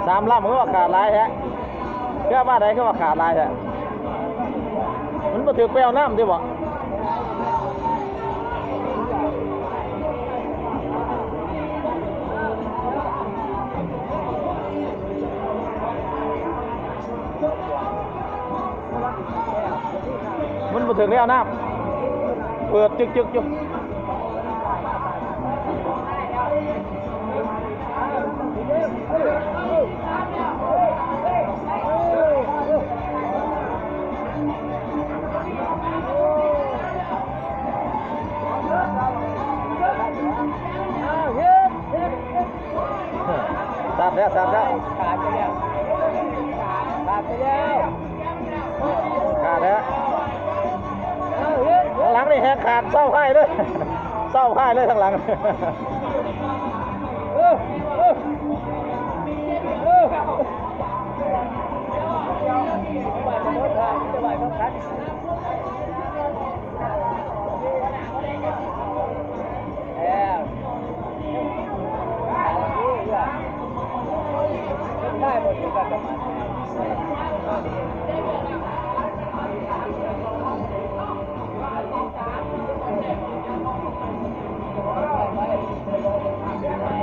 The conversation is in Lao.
ສາມລຳຄືວ່າຂາດຫຼາຍແທ້? ເຮືອມາໃດຄືວ່າຂາດຫຼາຍແທ້? ມັນບໍ່ຖືກໄປເອົານ້ຳຕິບໍ? ມັນບໍ່ເຖິງແນວນ້ຳ ເປີດຈຶກໆຢູ່. ຕັດແລ້ວ ຕັດແລ້ວ ຂາດໄປແລ້ວ ຂາດແລ້ວ. ທາງຫຼັງນີ້ແຮງຂາດ ເຊົາພາຍເລີຍ ເຊົາພາຍເລີຍທາງຫຼັງ.